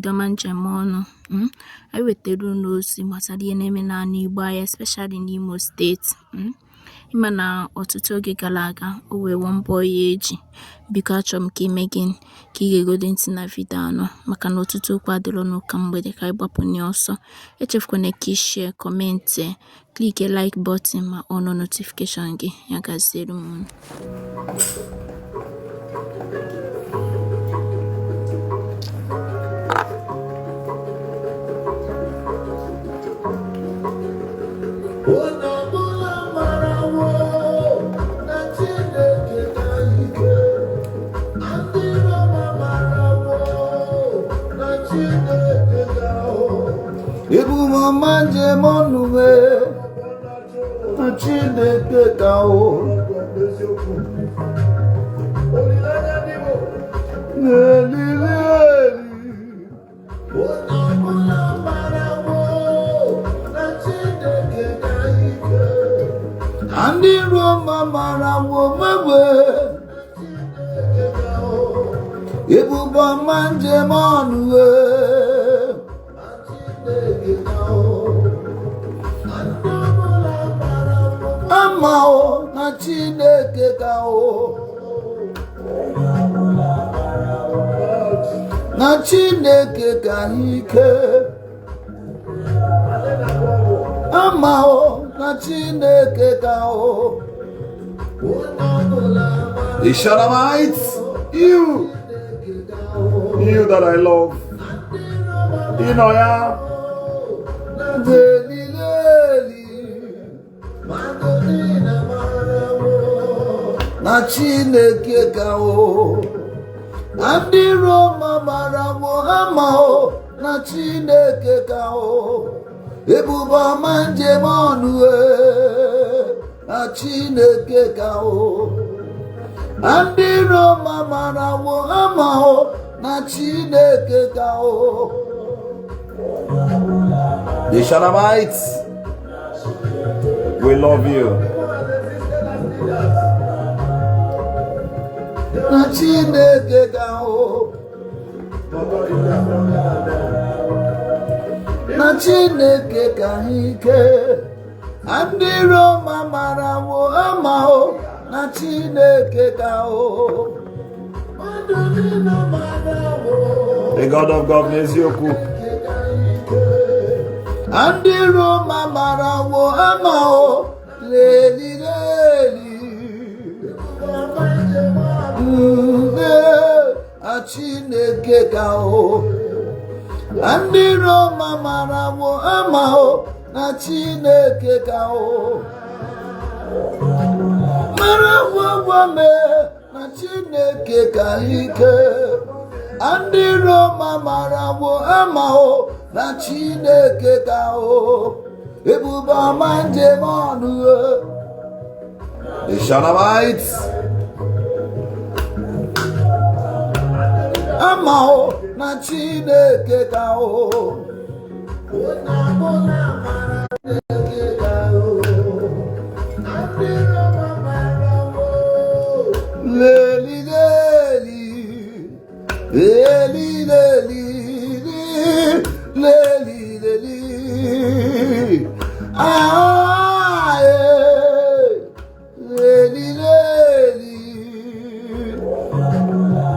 ndọma njem ọnụ anyị wetara unu ozi gbasara ihe na-eme n'ala Igbo anyị, especially n'Imo steeti. Ịma na ọtụtụ oge gara aga o wewo mbọ ya eji, biko achọrọ m ka ime gị ka ị ga-egode ntị na vidio anọ maka na ọtụtụ okwu adịrọ n'ụka mgbede ka anyị gbapụnye ọsọ. Echefukwana ka ị share, kọmentị, klike like button ma ọnụ notification gị. Ya gaziere m. Ibu mama jemonuwe na Chineke ka o Andi Roma marawo mebe Ibu mama jemonuwe Amao na Chineke ka o na Chineke ka ike Amao na Chineke ka o The Shalamites, you that I love, you know ya. Na Chineke ka o Andi Roma marawo amao na Chineke ka o Ebubo manje monue na Chineke ka o Andi Roma marawo amao na Chineke ka o The Shalamites, we love you. Na Chineke ka o na Chineke ka ike Andi Roma marawo amao na Chineke ka o The God of God n'eziokwu Andi Roma marawo amao leli a Chineke ka o Andi Roma marawo amao na Chineke ka o marawo wame na Chineke ka ike Andi Roma marawo amao na Chineke ka o Ebubo manje monu The Shalamites Amao na Chineke ka o Leli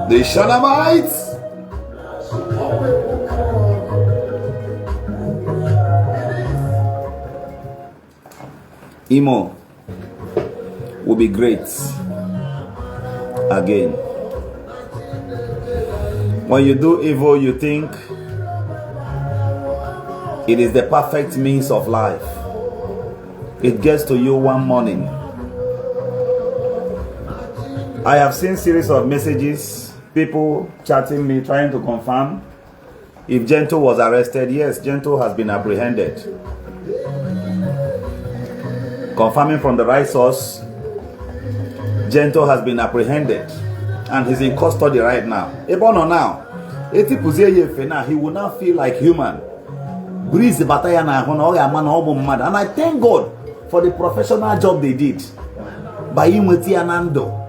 The Shalamites Imo will be great again. When you do evil, you think it is the perfect means of life. It gets to you one morning. I have seen series of messages, people chatting me, trying to confirm if Gento was arrested. Yes, Gento has been apprehended. Confirming from the right source, Gento has been apprehended and he's in custody right now. Ebono now, he will not feel like human. Breeze the bataya na and I thank God for the professional job they did by Imweti Anando.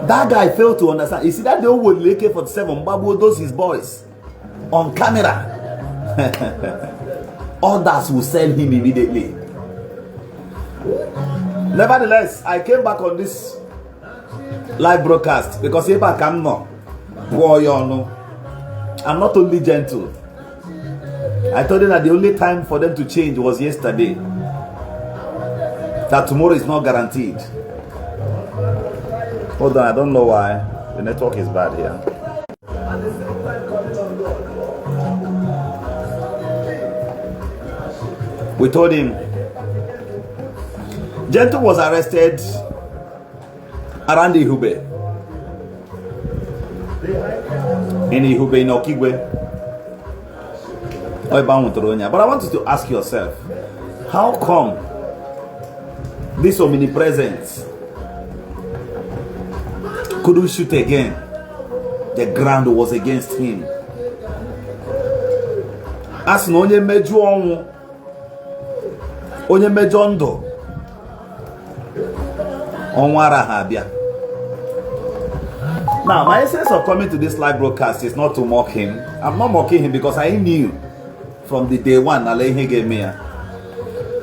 That guy failed to understand. You see that the old AK-47, Babu, those his boys on camera. Others will sell him immediately. Nevertheless, I came back on this live broadcast because if I can know, I'm not only gentle. I told them that the only time for them to change was yesterday. That tomorrow is not guaranteed. Hold on, I don't know why. The network is bad here. We told him Gentle was arrested around Ihube. In Ihube, in Okigwe. But I want you to ask yourself, how come this omnipresence couldn't shoot again? The ground was against him. As no onye mejo ndo onwara ha bia. Now, my essence of coming to this live broadcast is not to mock him. I'm not mocking him because I knew from the day one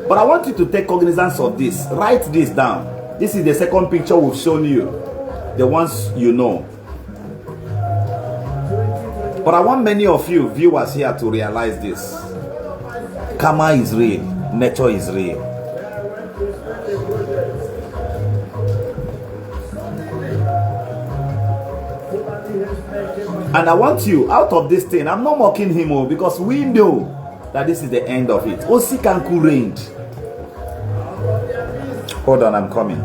but I want you to take cognizance of this. Write this down. This is the second picture we've shown you, the ones you know. But I want many of you viewers here to realize this. Karma is real. Nature is real. And I want you out of this thing. I'm not mocking him because we know that this is the end of it. Osikanku reigned. Hold on, I'm coming.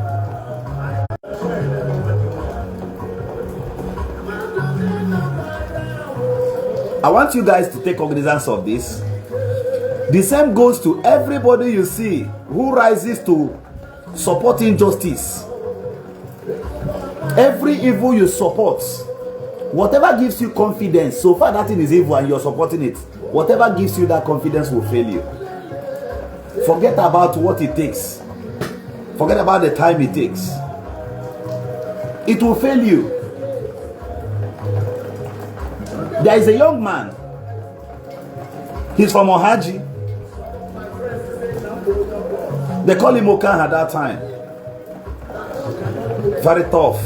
I want you guys to take cognizance of this. The same goes to everybody you see who rises to support injustice. Every evil you support, whatever gives you confidence, so far that thing is evil and you're supporting it, whatever gives you that confidence will fail you. Forget about what it takes. Forget about the time it takes. It will fail you. There is a young man. He's from Ohaji. They call him Okan at that time. Very tough.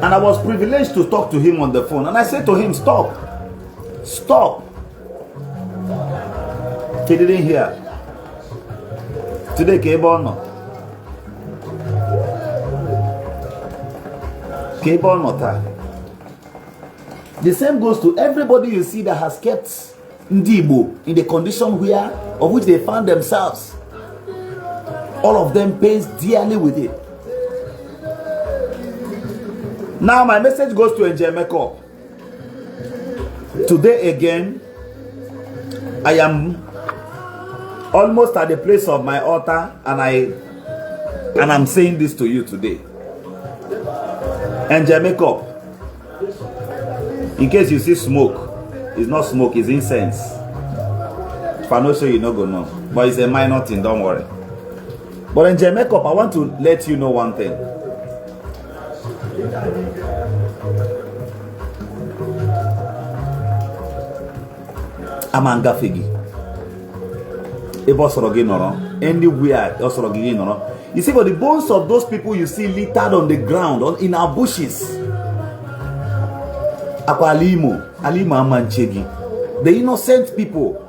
And I was privileged to talk to him on the phone. And I said to him, stop. Stop. He didn't hear. Today, Kebono. The same goes to everybody you see that has kept Ndibo in the condition of which they found themselves. All of them pays dearly with it. Now my message goes to Njemeko. Today again, I am almost at the place of my altar, and I'm saying this to you today. Njemeko, in case you see smoke, it's not smoke, it's incense. If I not sure you not go know, but it's a minor thing, don't worry. But in Jamaica, I want to let you know one thing. Amanga Figi. Anywhere, you see, for the bones of those people you see littered on the ground, in our bushes. Alima Amanchegi, the innocent people.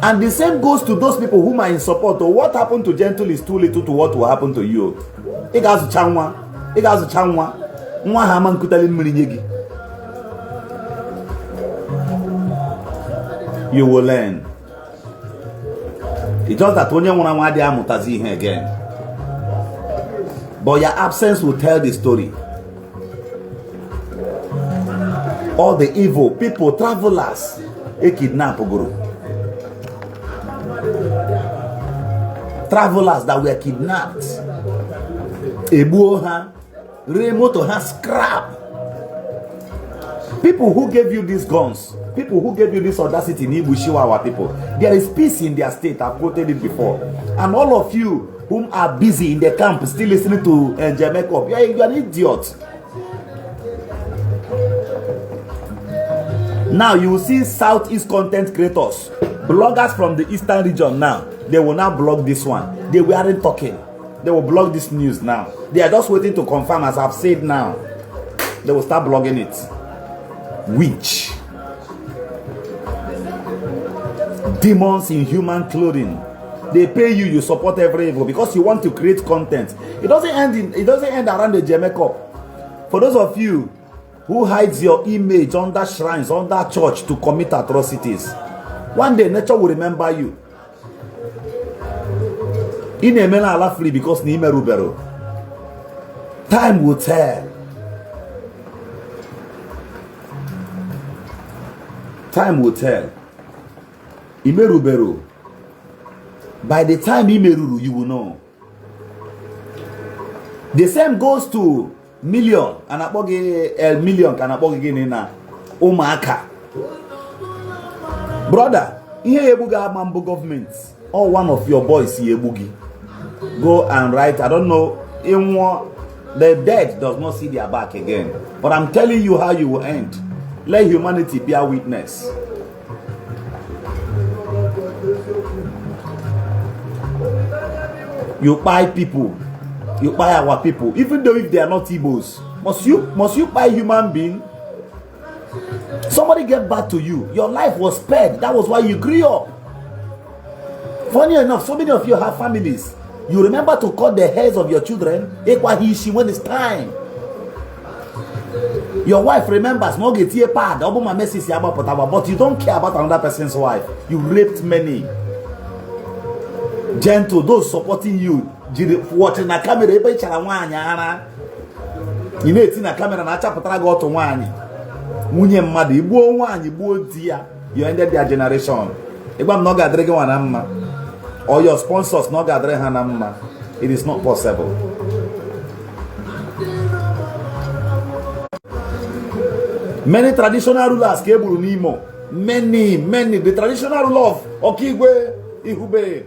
And the same goes to those people whom are in support. Or what happened to Gentle is too little to what will happen to you. You will learn. It's just that when you want to here again. But your absence will tell the story. All the evil people, travelers, they kidnap Guru. Travelers that were kidnapped. Ebuoha, remote has scrap. People who gave you these guns, people who gave you this audacity in Ibushiwa, our people, there is peace in their state. I've quoted it before. And all of you whom are busy in the camp still listening to Jamaica. You're an idiot. Now you will see Southeast content creators, bloggers from the Eastern region now. They will now blog this one. They weren't talking. They will blog this news now. They are just waiting to confirm, as I've said now. They will start blogging it. Witch. Demons in human clothing. They pay you, you support every evil because you want to create content. It doesn't end around the Jamaica. For those of you who hides your image under shrines, under church to commit atrocities, one day nature will remember you. In a mela ala free because Nime Rubero. Time will tell. Time will tell. Imerubero. By the time Imeruru, you will know. The same goes to million and a million can again na Omaka. Brother, here Ebuga Mambo government or one of your boys here Ebugi. Go and write, I don't know, in one, the dead does not see their back again. But I'm telling you how you will end. Let humanity be a witness. You buy people, you buy our people, even though if they are not Igbos. Must you buy human being? Somebody get back to you. Your life was spared. That was why you grew up. Funny enough, so many of you have families. You remember to cut the hairs of your children when it's time. Your wife remembers but you don't care about another person's wife. You raped many. Gentle, those supporting you, watching a camera, you know it's in a camera and I chapter go to one. You ended their generation. If I'm not gathering one, or your sponsors not gathering hanama, it is not possible. Many traditional rulers came to Nimo. Many. The traditional rule of Okigwe, Ihube.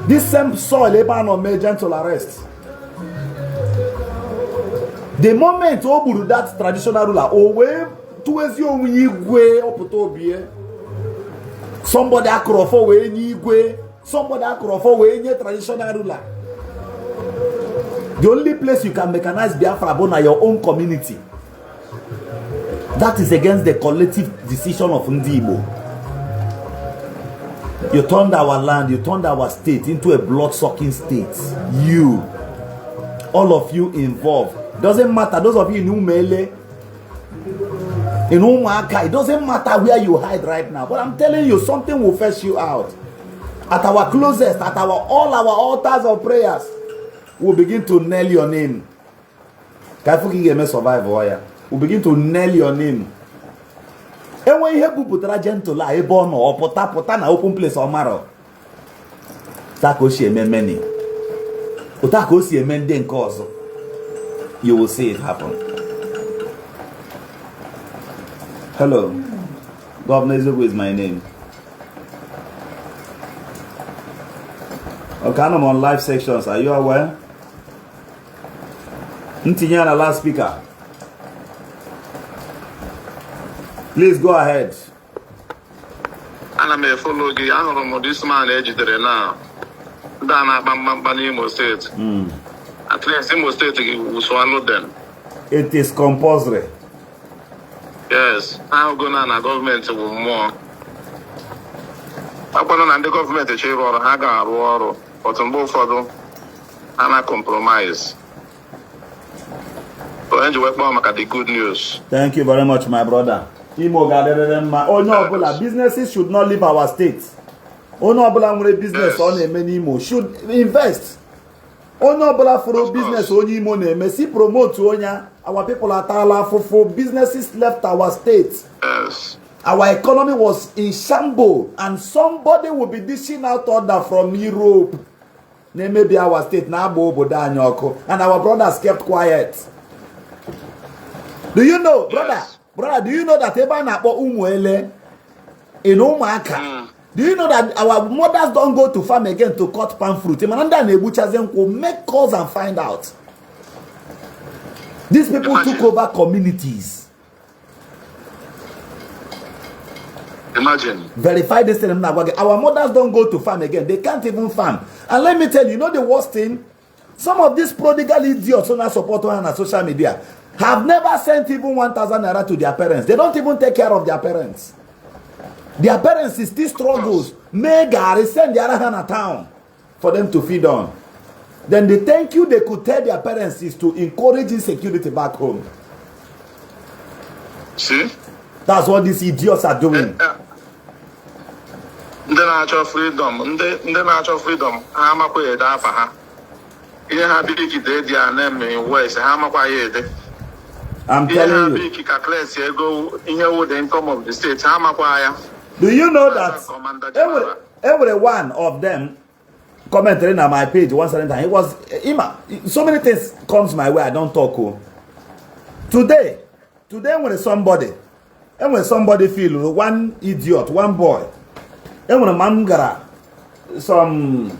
This same soil, Lebanon made gentle arrest. The moment Oburu, that traditional ruler, towards you, somebody akrofo we Igwe, somebody akrofo we traditional ruler. The only place you can mechanize Biafra Bona your own community. That is against the collective decision of Ndibo. You turned our land, you turned our state into a blood-sucking state. You, all of you involved. Doesn't matter, those of you in Umele, in Umaka, it doesn't matter where you hide right now. But I'm telling you, something will fetch you out. At our closest, at all our altars of prayers, we'll begin to nail your name. We'll begin to nail your name. And when you have put gentle a born or pota na open place or marrow. Takoshi many. Utakoshi menden cause. You will see it happen. Hello. Governor Izogu is my name. Okay, I'm on live sections. Are you aware? Ntinyana last speaker. Please go ahead. I may follow the honorable this man ejidere now. Dana Bamba Imo State. At least Imo State will swallow them. It is compulsory. Yes. How gonna na government will more. Upon the government achieve or Haga or but on both for them and compromise. So enjoy the good news. Thank you very much, my brother. Businesses should not leave our state. Business on a many should invest. For business on see promote our people are tala for businesses left our state. Yes. Our economy was in shambles and somebody will be dishing out order from Europe. Maybe our state now and our brothers kept quiet. Do you know, brother? Yes. Brother, do you know that Eba na-akpọ Umuele in Ụmụaka? Do you know that our mothers don't go to farm again to cut palm fruit? Will make calls and find out. These people took over communities. Imagine. Verify this thing. Our mothers don't go to farm again. They can't even farm. And let me tell you, you know the worst thing? Some of these prodigal idiots on our support on social media have never sent even 1,000 naira to their parents. They don't even take care of their parents. Their parents is still struggles. Mega send their hand a town for them to feed on. Then the thank you they could tell their parents is to encourage insecurity back home. See? That's what these idiots are doing. The natural freedom. The natural freedom. How much we have for her? You have big day, name in West. How much I I'm telling you. In the income of the state. How much do you know that every one of them commenting on my page once at a time? It was so many things comes my way. I don't talk. Today when somebody feel one idiot, one boy, and when a man got some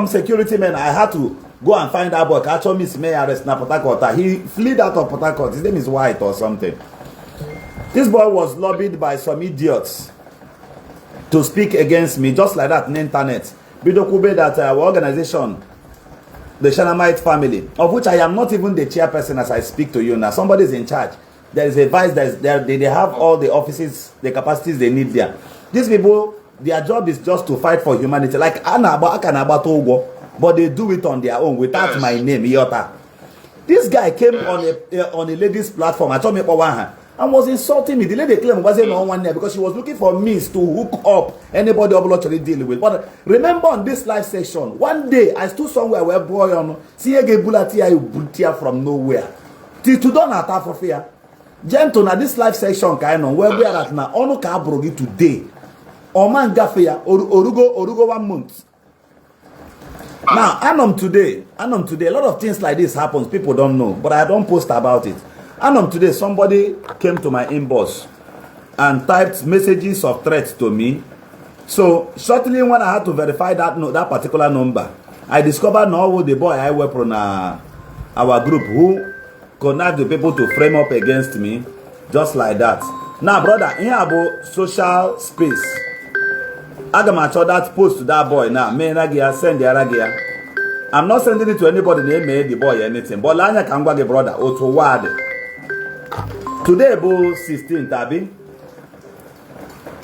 security men, I had to go and find out boy. Actually, Miss May arrest na Port Harcourt. He fled out of Port Harcourt. His name is White or something. This boy was lobbied by some idiots to speak against me, just like that on the internet. Bidokube, that our organization, the Shanamite family, of which I am not even the chairperson as I speak to you now. Somebody is in charge. There is a vice, they have all the offices, the capacities they need there. These people, their job is just to fight for humanity. Like Akanaba Togo, but they do it on their own without my name, Iota. This guy came on a ladies' platform. I told me and was insulting me. The lady claimed wasn't on one there because she was looking for means to hook up anybody obligatory deal with. But remember on this live session, one day I stood somewhere where boy on see a bulatia from nowhere. Till to don't attack for fear. Gentle na this live session kind of where we are at now. Ono ka brogi today. Oman gafia orugo 1 month. Now anom today. A lot of things like this happens. People don't know, but I don't post about it. And today, somebody came to my inbox and typed messages of threats to me. So, shortly when I had to verify that particular number, I discovered now the boy I work on our group who connect the people to frame up against me, just like that. Now, brother, here about social space. I'm going to show that post to that boy now. Send the Aragia. I'm not sending it to anybody named the boy or anything. But Lanya can go the brother. Oto wade. Today about 16th, Abi?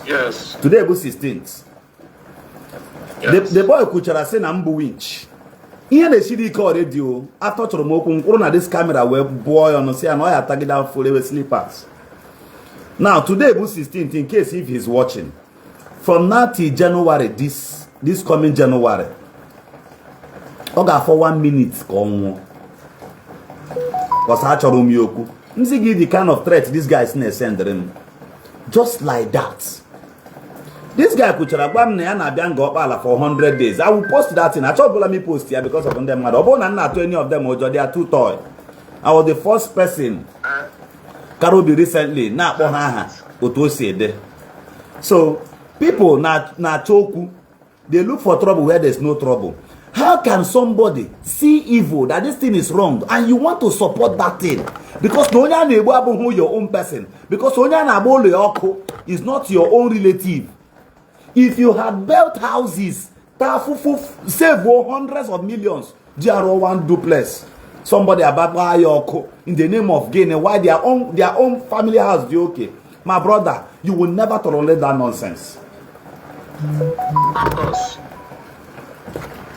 Yes. Today about 16th. Yes. The boy Kuchara say na mbu winch. Here the CD call radio. After Choromoku, corona this camera where boy on say and I attack down fully with sleepers. Now today about 16th, in case if he's watching, from now till January, this coming January, Oga for 1 minute come. Because I Choromoku. Give the kind of threat this guy is sending him. Just like that. This guy could have gone for 100 days. I will post that in. I told me post here because of them. Not any of them, they are too toy. I was the first person. Karobi recently. So people na choku. They look for trouble where there's no trouble. How can somebody see evil, that this thing is wrong, and you want to support that thing? Because no one is your own person. Because no one is not your own relative. If you had built houses, save hundreds of millions, GRO1 duplex, somebody about in the name of gain, why their own family house be okay. My brother, you will never tolerate that nonsense. Of course.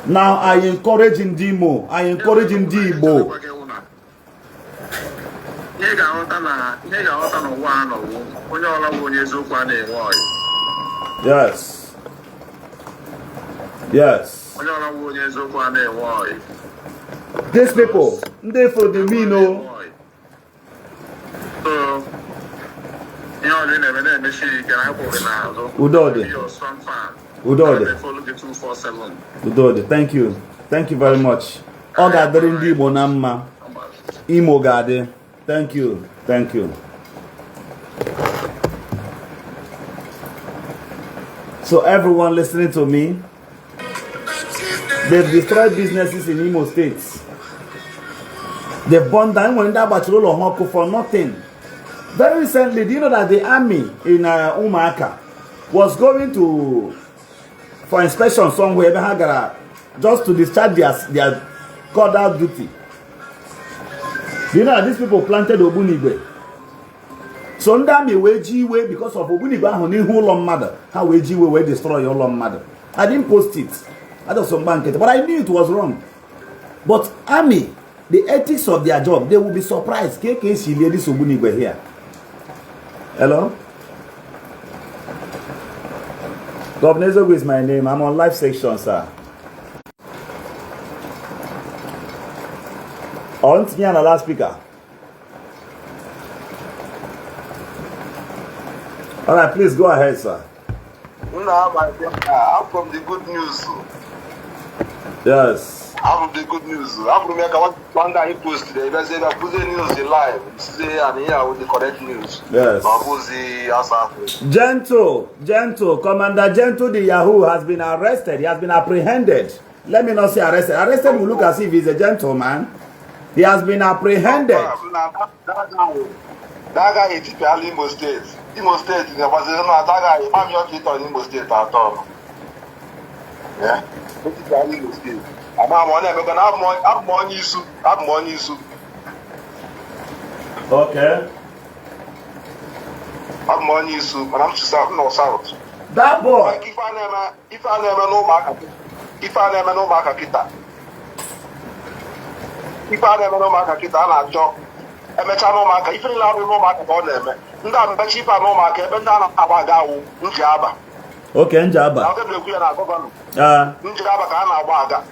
Now I encourage Ndimo. I encourage Ndibo. Yes. Yes. These people, they for the Mino. Udode, thank you. Thank you very much. Oga Derindi Bonamma. Imo Gade. Thank you. Thank you. So everyone listening to me, they've destroyed businesses in Imo State. They've burned down when that bachelor of for nothing. Very recently, do you know that the army in Umaka was going for inspection somewhere just to discharge their called out duty? Do you know that these people planted Ogbunigwe? So under me way because of Ogbunigwe whole mother, how we destroy your long mother. I didn't post it. I just some bank it, but I knew it was wrong. But army, the ethics of their job, they will be surprised. KKC ladies Ogbunigwe here. Hello? Governor Zogo is my name. I'm on live section, sir. On to the last speaker. All right, please go ahead, sir. No, I'm from the good news. Yes. I'm from the good news. I'm from the one that he posted today. They say that put the news live. Say and here with the correct news. Yes. Gentle, Commander Gentle, the Yahoo has been arrested. He has been apprehended. Let me not say arrested. Arrested will look as if he's a gentleman. He has been apprehended. That guy is in Imo State. Imo State is that guy. I'm your kid on Imo State at all. Yeah? It's Imo State. I'm more issue. Okay. I'm more issue, but I'm just south. That boy. Like if I never know market. If I never know market kita. If I never know market kita, I'm job. No market. If you no market on them, nda cheap no market, but now abaga njaba. Okay, njaba. Now them we na governor. Njaba ka na abaga.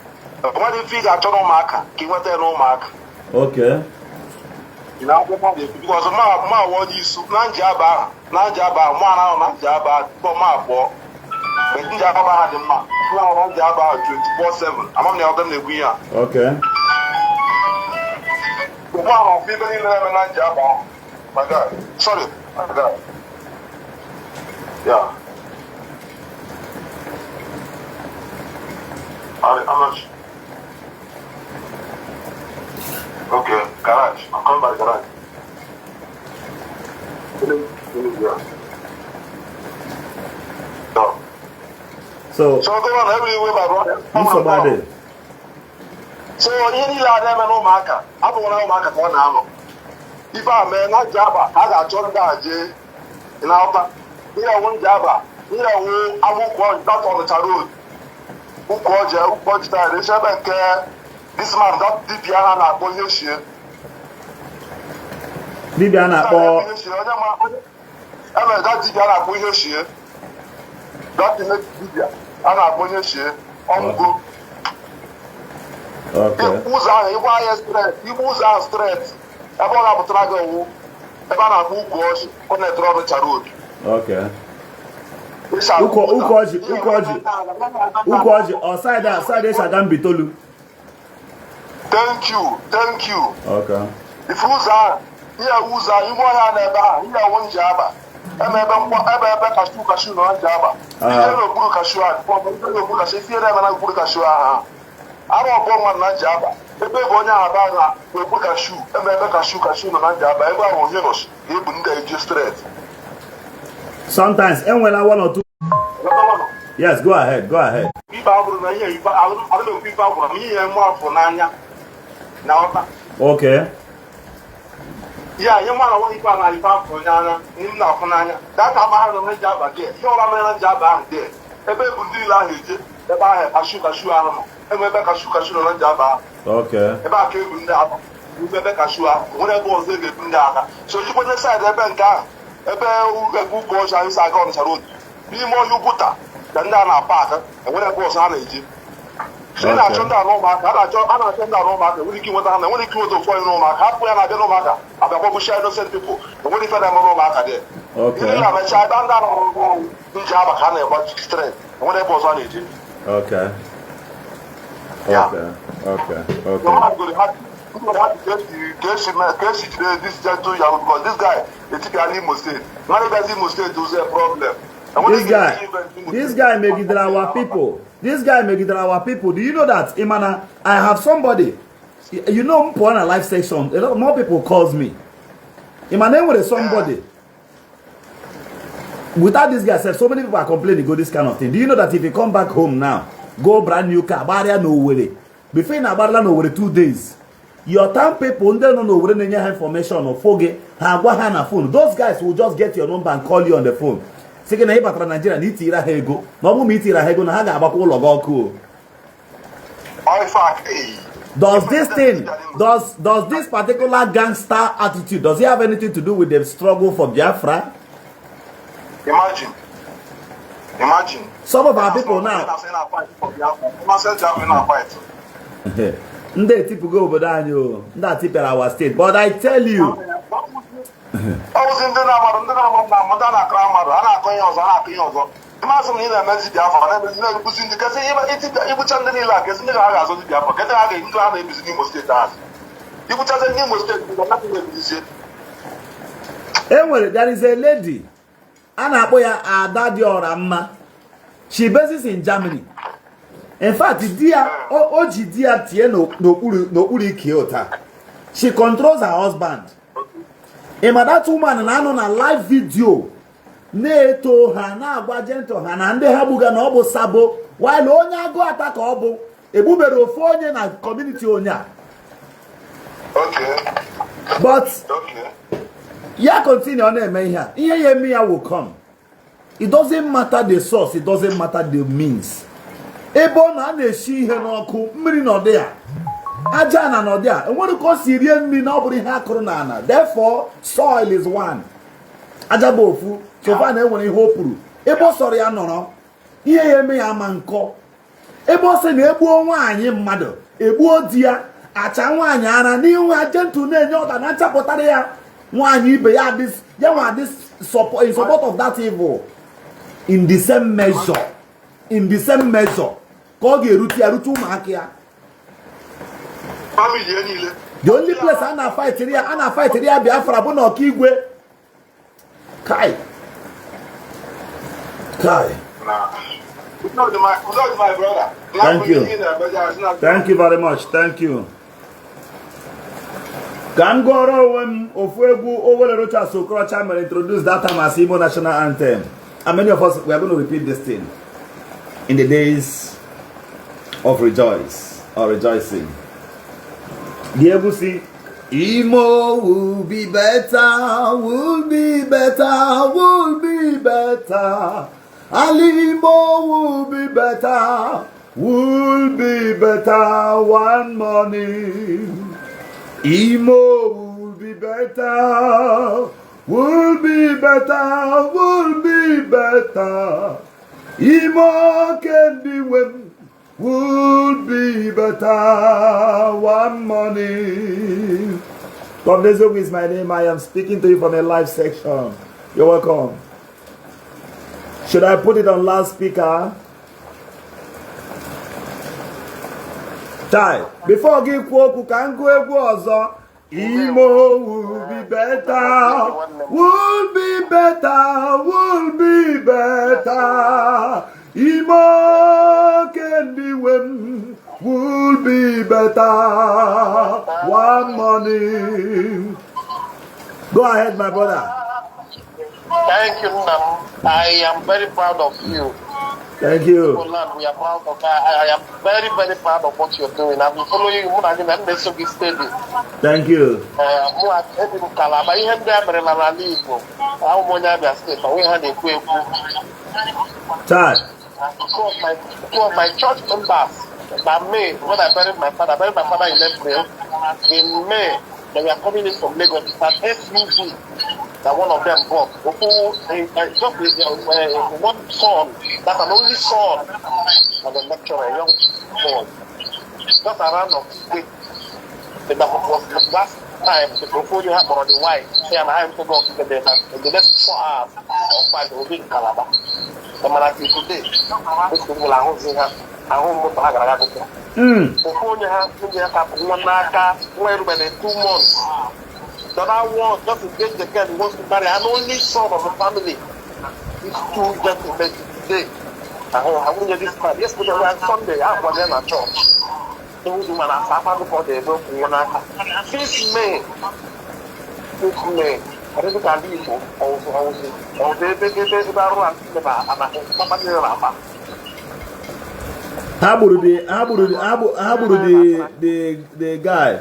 What if you got no market? Ki went there no market. Okay. You know because ma want you so njaba, for ma bo. But njaba had them ma. Now njaba 24/7. I'm not them the we are. Okay. Wow, people in Java. My God. Sorry. My God. Yeah. How much? Okay, garage. I'm coming by garage. So go on everywhere, my brother. who's somebody? So any lad them no marker. I don't want to mark for now. If I may not Java, I got John Daje in Alpha. Here one Java. Here I won't go that on the road. Who called you? Who called you? They shall care. This man got the piano and position. Bibiana or I'm got the piano position. Got the next video. And I position on go. Okay. Who's on straight? About to travel. About who goes on the road. Okay. Who calls you? Outside Shagam Bitolu. Thank you. Okay. If who's on, you want to never, one Java. Ebe cashew no Java. You know, good cashew, if you never good cashew. I don't want one Java. The baby on our will put a shoe, and then a cashew no Java. Everyone knows he wouldn't just straight. Sometimes, and when I want to. Yes, go ahead. Okay. Yeah, you want to for Nana, in Nafanana. That I'm on Java there. You're a Java there. A baby will do like the buy a shoe animal. And we back a shoe on Java. Okay. About came down. We back a shoe, whatever was the Bundana. So you put aside the bank. A bear who goes inside on the road. Be more you put up than Dana Parker, and when I was on Egypt. So I turned down no mark, I turned down no mark, when you came down, when you came to foil no mark, halfway and I don't know matter. I've got what we share those people, and when you find them no mark there. Okay. You have a child down in Java, can I watch straight, and when I was on Egypt. Okay. Yeah. Okay. No, I'm going to have to today, this gentle young because this guy, they think I Imo State. Not that Imo State is a problem. This guy megidere our people. This guy megidere our people. Do you know that, Imana? I have somebody. You know, on a live section, a lot more people calls me. Imana with somebody. Without this guy, so many people are complaining, go this kind of thing. Do you know that if you come back home now, go brand new car, barrier no way. Before in Abarla no way 2 days. Your town people don't know where they have information or forget have one hand phone. Those guys will just get your number and call you on the phone. Second neighbor from Nigeria need to hego. No meet hego na haga about all Does this thing, does this particular gangster attitude, does it have anything to do with the struggle for Biafra? Imagine. Some of our people now. They people go over there, you. That tip at our state, but I tell you. I was in the Madonna Kramar, Imagine in a message Jaffa, and never pushing the Cassie, it would send any luck, as in the house of the Jaffa, get out into our name is Nemo State. You would tell the Nemo State, nothing to say. Anyway, there is a lady, Anna Boya Adadi or Amma. She bases in Germany. In fact, dear Oji dear Tieno no Uri Kyoto. She controls her husband. And that woman and I on a live video. Neto Hana Guajento Hana and they have Buganobo Sabo while Onya go attack Obo. A bubero phone and community onya. Okay. But yeah, continue on there, here. Here me I will come. It doesn't matter the source, it doesn't matter the means. Ebo na na-eshi ihe n'ọkụ mmiri nọ there. Aja na nọ there. And when you call Syrian mmiri na ọbụrụ ihe akụrụ na ana. Therefore, soil is one. Aja bụ ofu. So far na enwere ihe opuru. Ebo sọrọ ya nọrọ. Ihe ya eme ya ama nkọ. Ebo sị na egbuo nwaanyị mmadụ. Egbuo di ya. Acha nwaanyị ara n'ihu ajentu na-enye ọta na nchapụtara ya. Nwaanyị ibe ya this. Ya nwa this support in support of that evil. In the same measure. In the same measure. The only place I fight here, Biafra, but no Kigwe. Kai. Thank you. Thank you very much. Thank you. Gangoro Ofwegu over the Rocha Sokora Chamber introduced that time as Igbo national anthem. And many of us we are going to repeat this thing in the days of rejoicing. The Ebusi, Imo will be better, will be better, will be better. Alimo will be better, will be better one morning. Imo will be better, will be better, will be better. Imo can be when will be better one morning. God bless you is my name. I am speaking to you from a live section. You're welcome. Should I put it on loudspeaker? Chai, before I give Kwoku, can go Imo will be better, will be better, will be better. Imo can be when will be better one morning. Go ahead, my brother. Thank you, Nam. I am very proud of you. Thank you. Igboland, we are proud of that. I am very, very proud of what you're doing. I've been following you more than the steady. Thank you. Two of my church members, by May, when I buried my father in April. In May, they were coming in from Lagos. It's an SUV that one of them bought. One son, that's an only son of a lecturer, a young boy. Just around of state. That was the last time the portfolio had on the white. Say, and I am to go to the next 4 hours or 5 will be in Calabar. The man I see today, this people are holding her. I won't go to Hagaraga. Portfolio has 2 months. The other one, just in case the girl wants to marry, an only son of the family. these two gentlemen today. I won't get this man. Yesterday was Sunday. I was in a church. Those women are suffering for the book. 5th May. I don't think I leave also. The guy.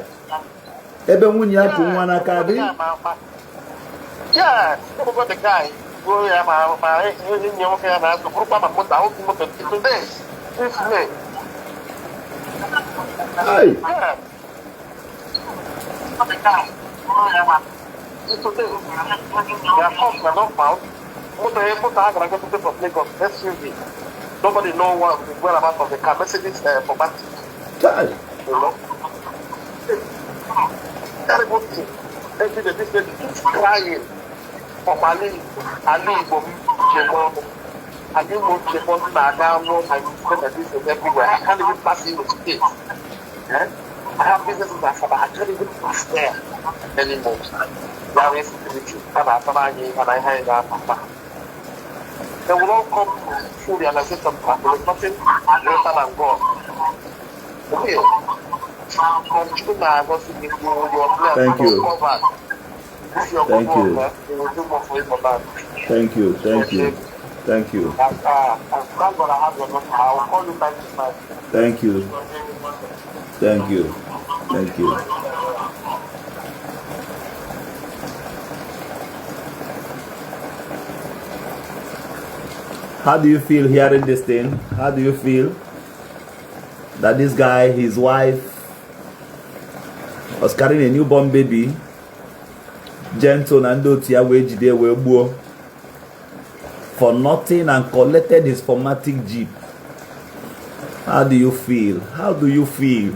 Ebe nwunye ya tụ nwa n'aka bi? Yeah, the guy. Go ya ma in your hair na to put my put out today. 5th May. Hey. Yeah. The guy. Today. Their homes are not found. SUV. Nobody knows where about of the car. Mercedes for battery. You know? Terrible thing. Every day this lady keeps crying for Ali Igboland. I didn't want to go down. I said this is everywhere. I can't even pass in the state. I have businesses that I can't even pass there anymore. There is security. They will all come to full realization that there is nothing greater than God. Okay. Thank you. Thank you. Thank you. Thank you. Thank you. Thank you. Thank you. Thank you. How do you feel hearing this thing? How do you feel that this guy, his wife, was carrying a newborn baby? Gentle and dotia wage were for nothing and collected his formatic jeep. How do you feel? How do you feel?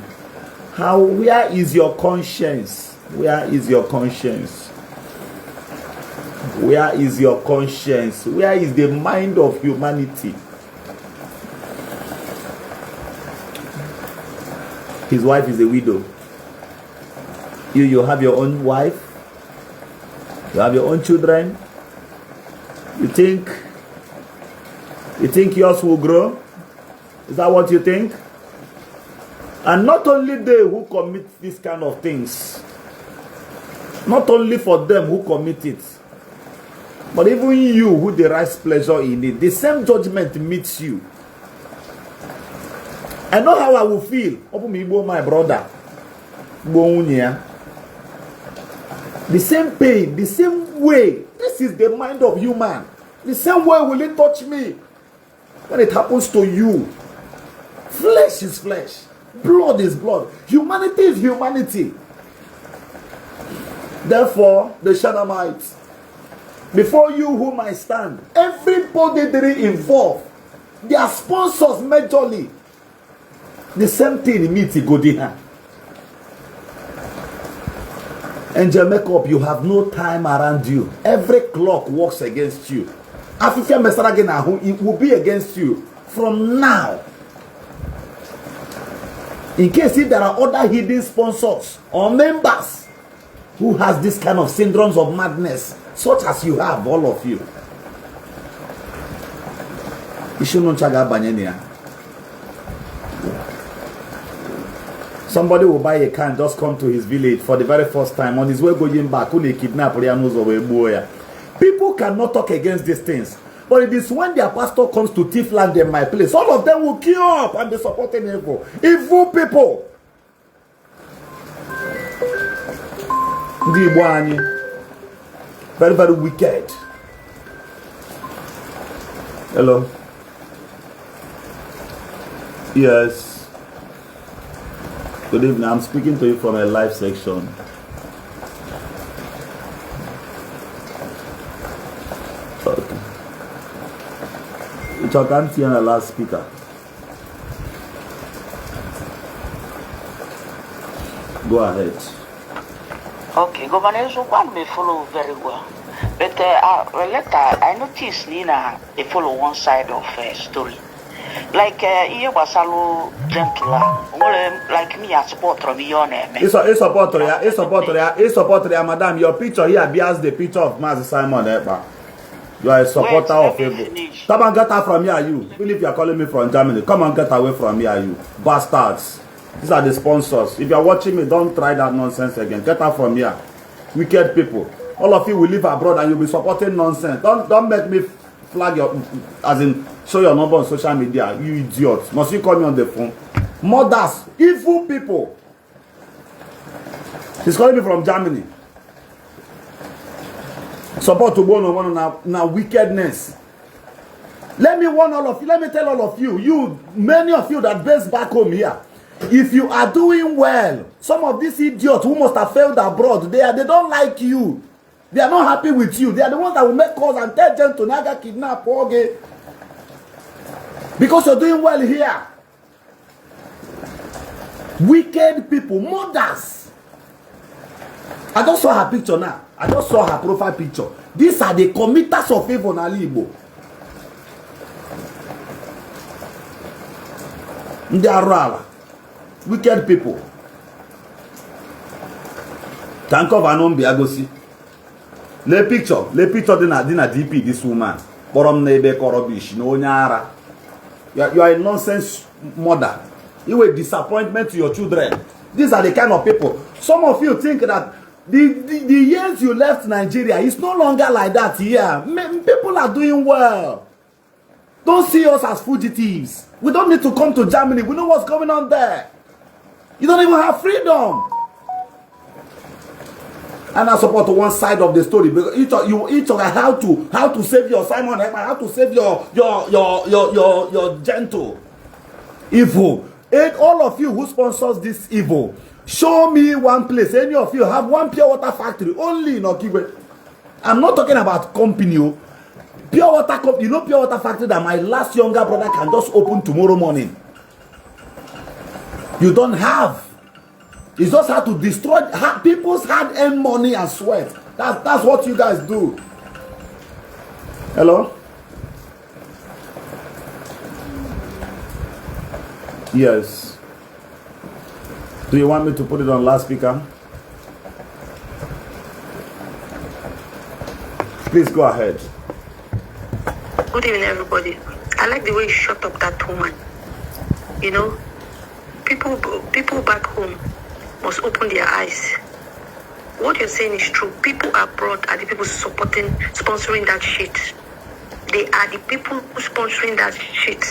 Where is your conscience? Where is your conscience? Where is your conscience? Where is the mind of humanity? His wife is a widow. You have your own wife. You have your own children. You think yours will grow? Is that what you think? And not only they who commit these kind of things, not only for them who commit it, but even you who derives pleasure in it, the same judgment meets you. I know how I will feel. My brother. The same pain, the same way. This is the mind of human. The same way will it touch me when it happens to you. Flesh is flesh. Blood is blood. Humanity is humanity. Therefore, the Shadamites, before you whom I stand, everybody they involved, their sponsors majorly, the same thing meet Godiha. Angel makeup, you have no time around you. Every clock works against you. African Mesaragena, it will be against you from now. In case if there are other hidden sponsors or members who has this kind of syndromes of madness, such as you have, all of you. Somebody will buy a car and just come to his village for the very first time. On his way going back, who they kidnap people cannot talk against these things. But it is when their pastor comes to thief land in my place, all of them will queue up and be supporting evil. Evil people. Very, very wicked. Hello. Yes. Good evening. I'm speaking to you from a live section. Okay. Which I can't see on the last speaker. Go ahead. Okay, Governor, so one may follow very well. But later, I noticed Nina, they follow one side of a story. Like, here was a little gentler. Like me, I support from your name. It's supporter, madam. Your picture here bears the picture of Master Simon Epa. You are a supporter of Let me Igbo. finish. Come and get her from Yayoo. Even if you are calling me from Germany, come and get away from Yayoo. Bastards. These are the sponsors. If you are watching me, don't try that nonsense again. Get her from here. Wicked people. All of you will live abroad and you'll be supporting nonsense. Don't make me flag your, as in, show your number on social media. You idiots. Must you call me on the phone? Mothers. Evil people. He's calling me from Germany. Support to one now wickedness. Let me warn all of you. Let me tell all of you. Many of you that based back home here. If you are doing well, some of these idiots who must have failed abroad, they don't like you. They are not happy with you. They are the ones that will make calls and tell them to naga kidnap okay? Because you're doing well here. Wicked people, mothers. I just saw her picture now. I just saw her profile picture. These are the committers of evil in Igbo. They are rala. Wicked people. Thank you for Biagosi. Le picture dina DP this woman. Borom nebe korobish no nyara. You are a nonsense mother. You are a disappointment to your children. These are the kind of people. Some of you think that the years you left Nigeria is no longer like that here. People are doing well. Don't see us as fugitives. We don't need to come to Germany. We know what's going on there. You don't even have freedom. And I support one side of the story because each of how to save your Simon, how to save your gentle evil. And all of you who sponsors this evil, show me one place. Any of you have one pure water factory only in Okigwe. I'm not talking about company. Pure water company, you know, pure water factory that my last younger brother can just open tomorrow morning. You don't have. It's just how to destroy people's hard-earned money and sweat. That's what you guys do. Hello? Yes. Do you want me to put it on loudspeaker? Please go ahead. Good evening, everybody. I like the way you shut up that woman. You know, people back home must open their eyes. What you're saying is true. People abroad are the people sponsoring that shit. They are the people who sponsoring that shit.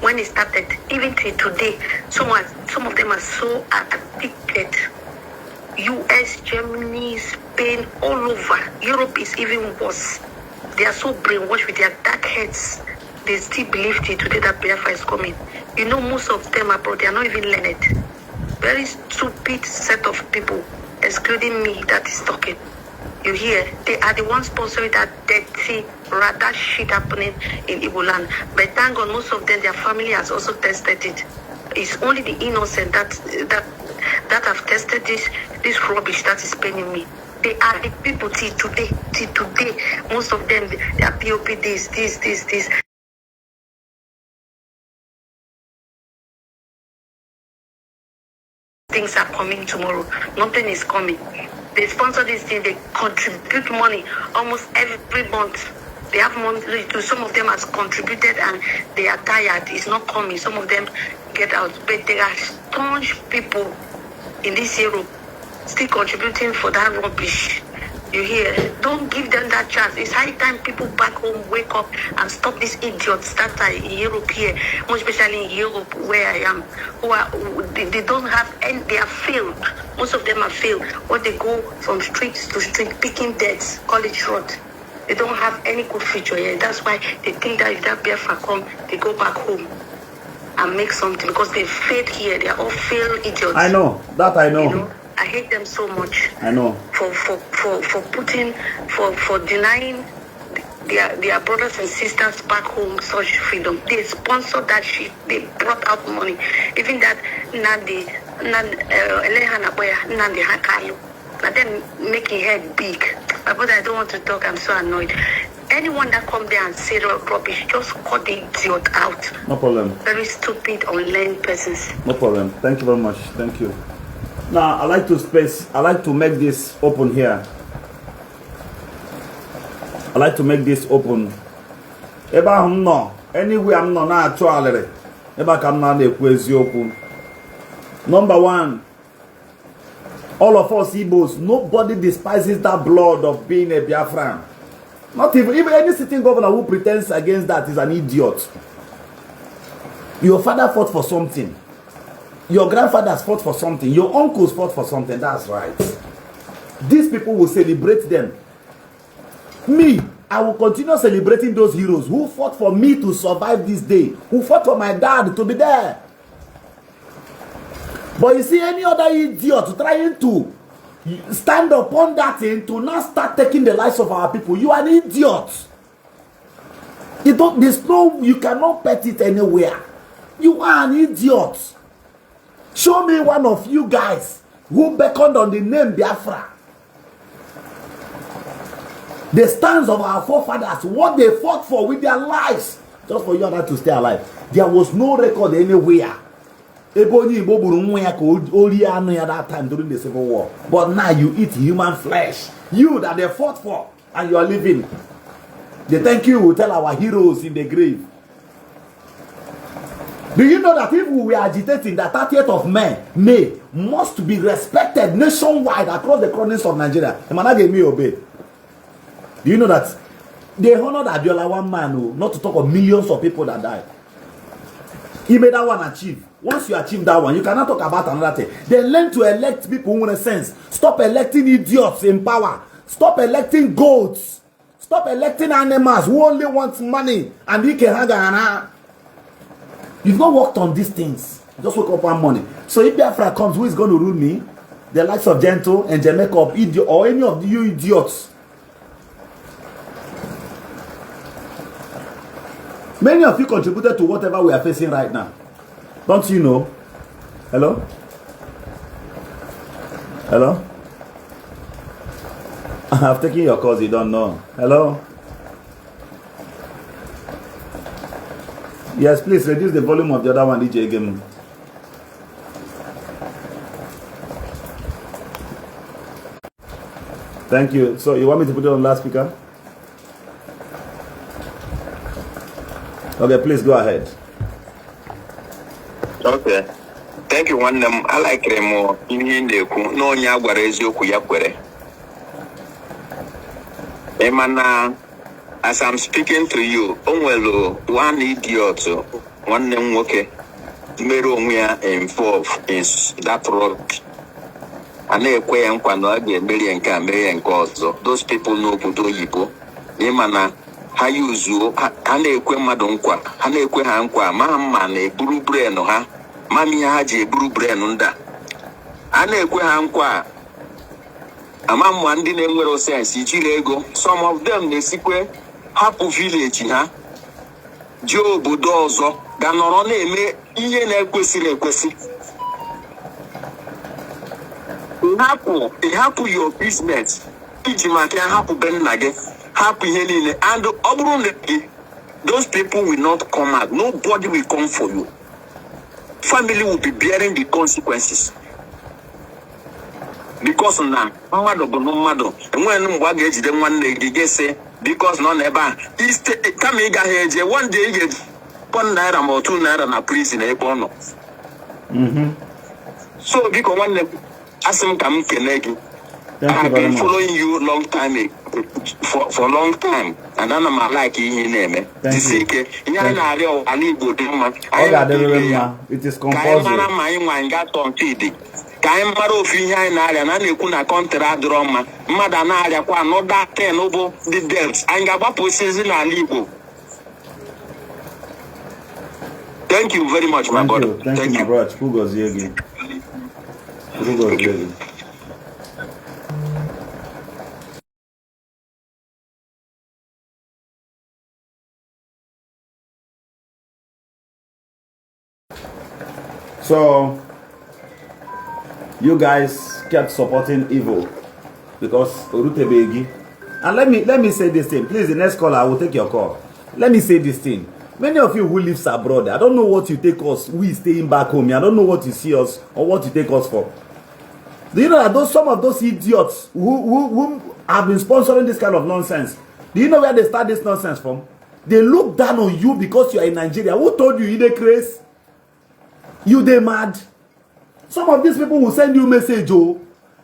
When it started, even till today, some of them are so addicted. US, Germany, Spain, all over. Europe is even worse. They are so brainwashed with their dark heads. They still believe till today that Biafra is coming. You know, most of them abroad, they are not even learned. Very stupid set of people, excluding me, that is talking. You hear? They are the ones sponsoring that dirty, rather shit happening in Igboland. But thank God, most of them, their family has also tested it. It's only the innocent that have tested this rubbish that is paining me. They are the people till today. Most of them, they are POP this. Things are coming tomorrow. Nothing is coming. They sponsor this thing. They contribute money almost every month. They have money to some of them has contributed and they are tired. It's not coming. Some of them get out. But there are staunch people in this Europe still contributing for that rubbish. You hear? Don't give them that chance. It's high time people back home wake up and stop these idiots that are in Europe here, more especially in Europe where I am, they don't have any, they are failed. Most of them are failed. Or they go from street to street picking deads, college road. They don't have any good future here. That's why they think that if that Biafra come, they go back home and make something because they failed here. They are all failed idiots. I know. That I know. You know? I hate them so much. I know. For denying their brothers and sisters back home such freedom. They sponsor that shit. They brought out money. Even that Nandi Hakayo. But then making head big. My brother, I don't want to talk. I'm so annoyed. Anyone that come there and say rubbish, just cut the idiot out. No problem. Very stupid, unlearned persons. No problem. Thank you very much. Thank you. Now, I like to make this open here. I like to make this open. Eba hum no. Anywhere I'm not actually. Eba kam na ekwu eziokwu. Number one, all of us Igbos, nobody despises that blood of being a Biafran. Not even any sitting governor who pretends against that is an idiot. Your father fought for something. Your grandfathers fought for something. Your uncles fought for something. That's right. These people will celebrate them. Me, I will continue celebrating those heroes who fought for me to survive this day. Who fought for my dad to be there. But you see any other idiot trying to stand upon that thing to now start taking the lives of our people. You are an idiot. You cannot pet it anywhere. You are an idiot. Show me one of you guys who beckoned on the name Biafra. The stands of our forefathers, what they fought for with their lives, just for you and I to stay alive. There was no record anywhere. That time during the Civil War. But now you eat human flesh. You that they fought for and you are living. The thank you will tell our heroes in the grave. Do you know that if we were agitating that 30th of May must be respected nationwide across the corners of Nigeria? The man gave me obey. Do you know that they honored Abiola one man, not to talk of millions of people that died? He made that one achieve. Once you achieve that one, you cannot talk about another thing. They learn to elect people who want a sense. Stop electing idiots in power. Stop electing goats. Stop electing animals who only want money and he can hang. You've not worked on these things. Just wake up one morning. So if Biafra comes, who is going to rule me? The likes of Gento and Jamaica idiot or any of you idiots. Many of you contributed to whatever we are facing right now. Don't you know? Hello? Hello? I've taken your calls, you don't know. Hello? Yes, please reduce the volume of the other one, DJ Game. Thank you. So you want me to put it on loudspeaker? Okay, please go ahead. Okay. Thank you, one them. I like them more. In the no nyagwarezo kuyakwere. Emana, as I'm speaking to you, onwelo one idiot, one name okay, mero involved in that rock. And they and quando million cause. Those people know Budo Yibo. Emana. Ha yuzu ha na-ekwe mmadụ nkwa ha na-ekwe ha nkwa ma na-eburu brain ha mami ha ji eburu brain nda a na-ekwe ha nkwa ama mma ndị na-enwere sense ijiri ego some of them na-esikwe hapụ village ha ji obodo ọzọ ga nọrọ na-eme ihe na-ekwesịrị ekwesị hapụ your business iji maka hapụ be nna gị happy and those people will not come out. Nobody will come for you. Family will be bearing the consequences. Because now, and when one age them one day say because none ever is one day get 1 naira or 2 naira na prison a bono. So because one asim come kenegi. I have been following you long time for a long time, and I'm like in name. This is it is compulsory. Kaimaro Fina and Ariana Kuna Contra Drama, Madana Aqua, no that ten over the debts, and Gabapo says in a legal. Thank you very much, my brother. Thank you, my brother. Who goes here again? Who goes here again? So you guys kept supporting evil because Orutebegi. And let me say this thing. Please, the next caller, I will take your call. Let me say this thing. Many of you who live abroad, I don't know what you take us. We staying back home. I don't know what you see us or what you take us for. Do you know that some of those idiots who have been sponsoring this kind of nonsense, Do you know where they start this nonsense from? They look down on you because you are in Nigeria. Who told you they crazy? You they mad? Some of these people will send you message, oh,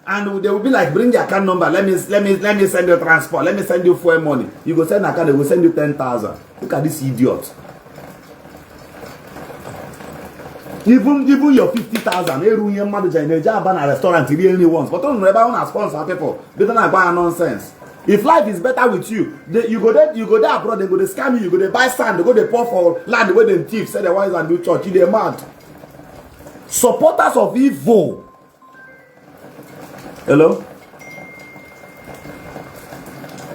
and they will be like, bring your account number. Let me send you transport. Let me send you fuel money. You go send account. They will send you 10,000. Look at this idiot. Even your 50,000. They ruin your manager in a job and a restaurant. He really wants. But don't remember on a sponsor people. They don't buy nonsense. If life is better with you, you go there abroad. They go to scam you. You go to buy sand. They go to pour for land. They go to thief. Say the wise and do church. They mad. Supporters of evil. Hello?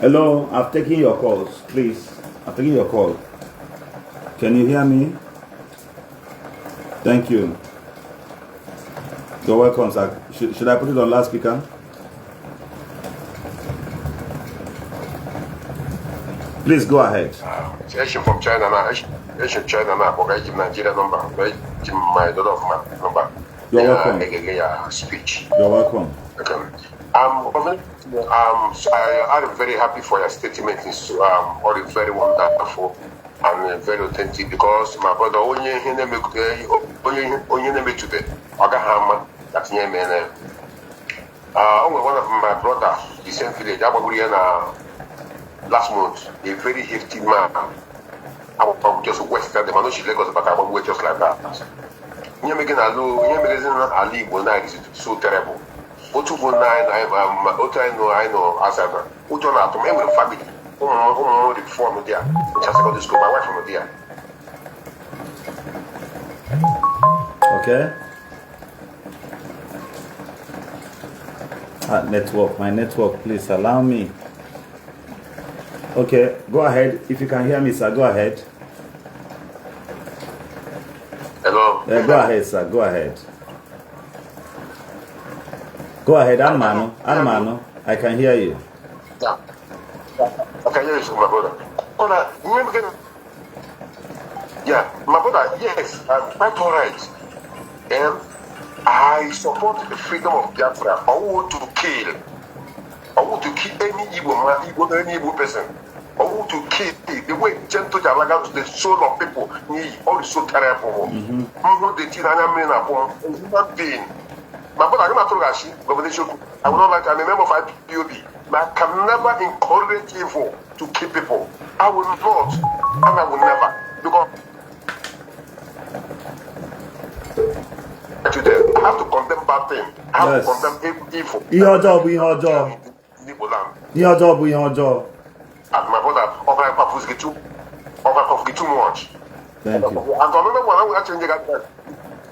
Hello, I've taken your calls, please. I've taken your call. Can you hear me? Thank you. You're welcome, sir. Should I put it on loudspeaker? Please go ahead. Asian from China now. Asian China now. But I give Nigeria number. I give my daughter of my number. You're welcome. Speech. You're welcome. Okay. I'm very happy for your statement. It's all very wonderful and very authentic because my brother only today. Ogahama that's near me. One of my brother, the same village, last month, a very hefty man. I was just west of the man, she Lagos, but I was just like that. Ali is so terrible. I know, as I know, who don't have to remember the family. The form there, which has got to school, my wife from there. Okay. Network, my network, please allow me. Okay, go ahead. If you can hear me, sir, go ahead. Hello? Go ahead, sir, go ahead. Go ahead, Armano. I can hear you. Yeah. I can hear you, my brother. Yeah, my brother, yes, quite all right. And I support the freedom of Biafra. I want to kill. I want to kill any evil man, any evil person. I want to kill the way gentle Jalaga to the soul of people. All is so terrible. Human being. My brother, I'm not talking I will not like I'm a member of IPOB. But I can never encourage evil to kill people. I will not, and I will never. Because today, I have to condemn bad thing. I have to condemn evil. Your job. And my brother, over too much. Thank you. And another one, I will actually get that.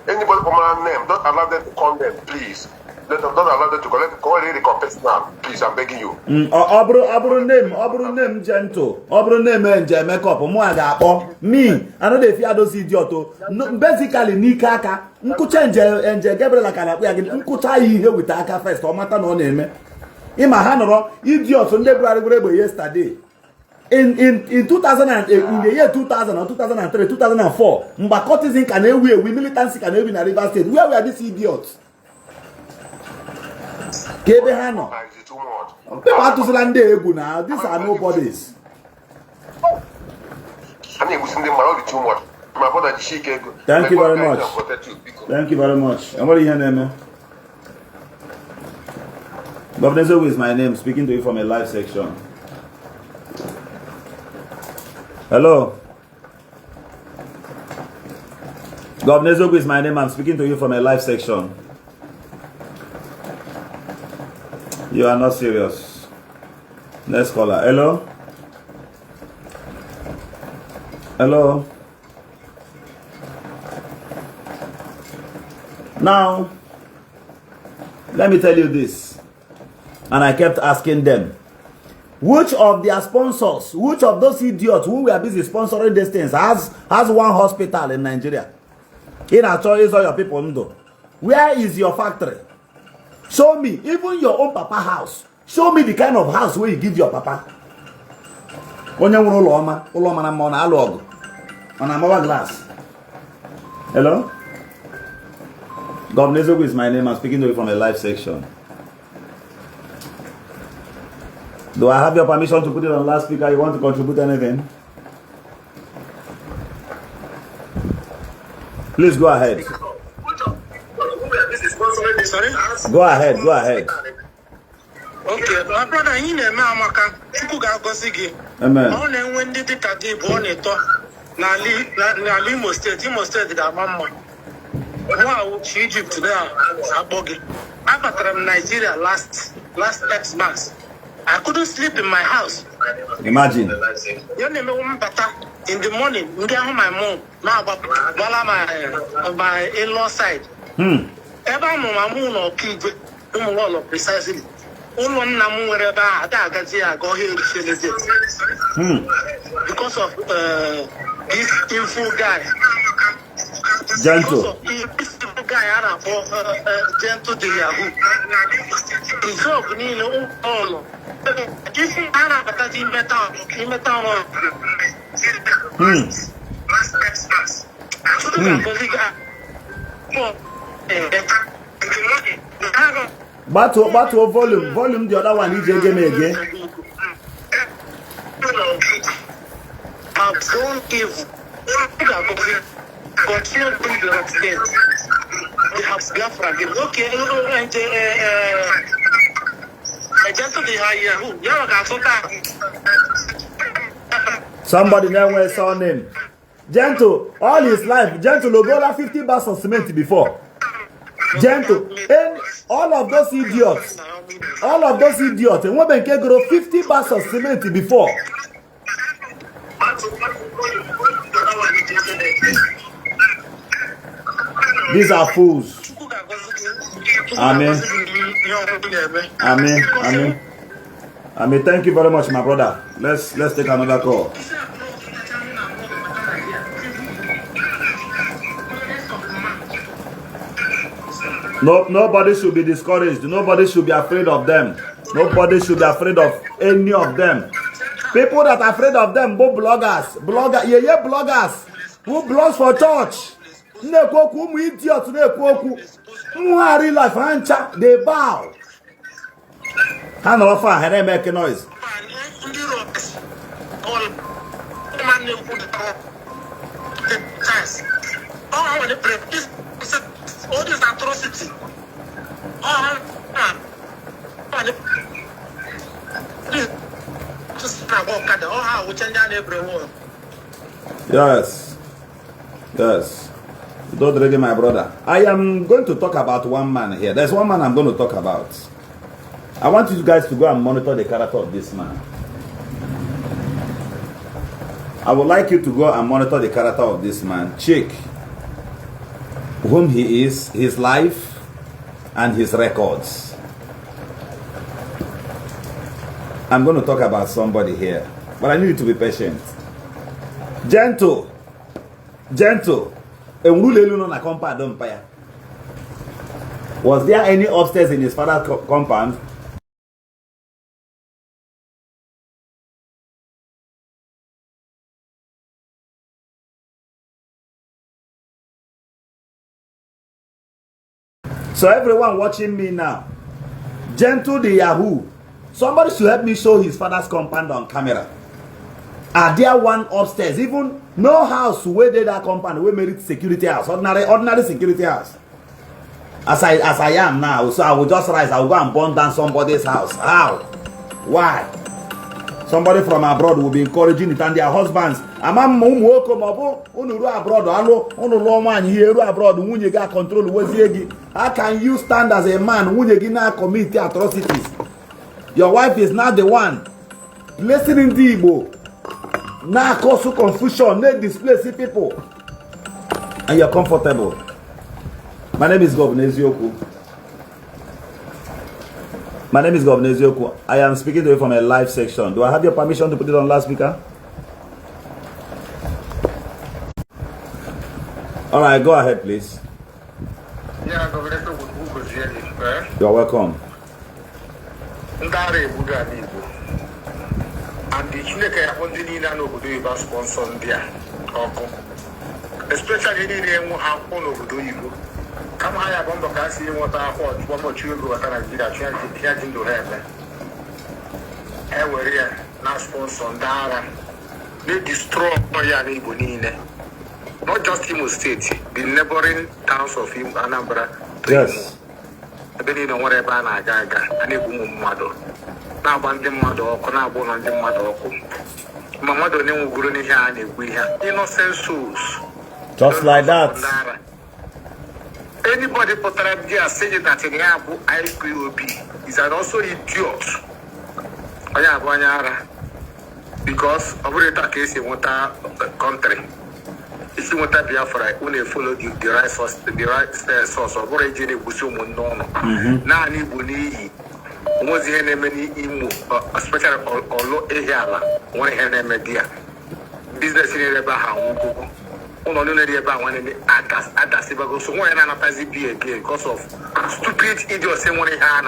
Anybody from my name, don't allow them to condemn, please. Don't allow them to call it a competition now. Please, I'm begging you. Abru name gentle. Abru name make up. Me, I know they fear those idiots. Basically, Nikaka, Nkucha Gabriel Akana, we are getting Nkucha here with Aka first, or matter no name. In my hand, idiots on the yesterday. In 2008, in the year 2000 or 2003, 2004, Mbakotism can we militancy can in a river state. Where were these idiots? Kebehano. These are nobodies. Thank you very much. Thank you very much. And what are your name? Governor Zoe is my name, speaking to you from a live section. Hello. Governor Zogu is my name. I'm speaking to you from a live section. You are not serious. Next caller. Hello. Hello. Now, let me tell you this. And I kept asking them. Which of their sponsors, which of those idiots who were busy sponsoring these things has one hospital in Nigeria? In a choice of your people, Ndo. Where is your factory? Show me, even your own papa house. Show me the kind of house where you give your papa. Hello? Governor Zogu is my name. I'm speaking to you from a live section. Do I have your permission to put it on loudspeaker? You want to contribute anything? Please go ahead. Sorry? Go ahead, go ahead. Okay, my brother, you know, Mamaka, you got go see. Amen. Only when did it born it? Imo State, that mama. Wow, Egypt today, Abogi. After Nigeria last Xmas, I couldn't sleep in my house. Imagine. You know, in the morning, we get home my mom, now my in-law side. Ever my moon or kid, precisely. Only namu wherever I go here because of this info guy. Gentle. This guy Gentle the Yayoo. He's so all. This is Anna, but he met on. Battle volume the other one is again. Don't give. Continue to the extent. They have Biafra again. Okay, and Gentle the Yayoo. Somebody never saw him. Gentle, all his life, Gentle will go 50 bags of cement before. Gentle, and all of those idiots, and women can grow 50 bags of cement before. These are fools. Amen. Amen. Amen. Amen. Thank you very much, my brother. Let's take another call. No, nobody should be discouraged. Nobody should be afraid of them. Nobody should be afraid of any of them. People that are afraid of them, both bloggers, bloggers who blogs for church. Idiots, real life, they bow. Hand over, and they make a noise. All this atrocity. Yes. Don't drag my brother. I am going to talk about one man here. There's one man I'm going to talk about. I want you guys to go and monitor the character of this man. I would like you to go and monitor the character of this man. Check whom he is, his life, and his records. I'm going to talk about somebody here, but I need you to be patient. Gentle. Was there any upstairs in his father's compound? So everyone watching me now, Gentle the Yayoo, somebody should help me show his father's compound on camera. Are there one upstairs? Even no house where they that compound we made it security house, ordinary security house. As I am now, so I will just rise, I will go and burn down somebody's house. How? Why? Somebody from abroad will be encouraging it, and their husbands. How can you stand as a man when you now commit atrocities? Your wife is not the one. Listening to Igbo. Now cause confusion, they displace people. And you're comfortable. My name is Governor Ezioku. I am speaking to you from a live section. Do I have your permission to put it on loudspeaker? All right, go ahead, please. Yeah, you're welcome. And the Chineke Ondini na no do you sponsor there. Especially in the have on over do you. Come higher bomb kasi what I thought one more children what I did a change to have. area na sponsor ndara they destroy ya na Igbo niile. Not just Imo State, the neighboring towns of Anambra. Yes. Ebe niile nwere ebe a na-aga a na-egbu ụmụ mmadụ na-agba ndị mmadụ ọkụ na-agbụ na ndị mmadụ ọkụ ma mmadụ onye nwugoro n'ihe a na-egbu ihe innocent souls. Just like that. Anybody pụtara bịa say that ya bụ IPOB is an also idiot. Onye abụ onye ara because ọ bụrụ etu ka esi nweta country. If you want to be Biafra, you follow the right source, or what I did with you, no. Now, I need to was the enemy, especially or low Ehala, one enemy. Business in the Baha, only about one enemy at us, so one another be again because of stupid idiots in one hand.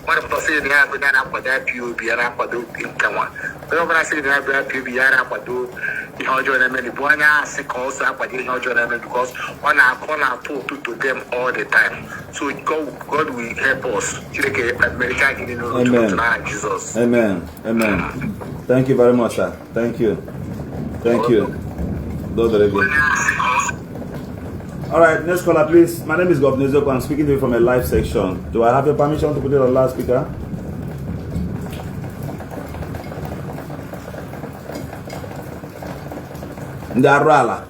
What if I say they have done up with that PUB and up with the income? But when I say they have that PUB and up with the Hojo and many Buana, sick also up with the Hojo and because one are corner to them all the time. So God will help us. America in the Jesus. Amen. Amen. Thank you very much, sir. Thank you. Thank you. All right, next caller, please. My name is Governor Zoko. I'm speaking to you from a live section. Do I have your permission to put it on loudspeaker? Ndarala.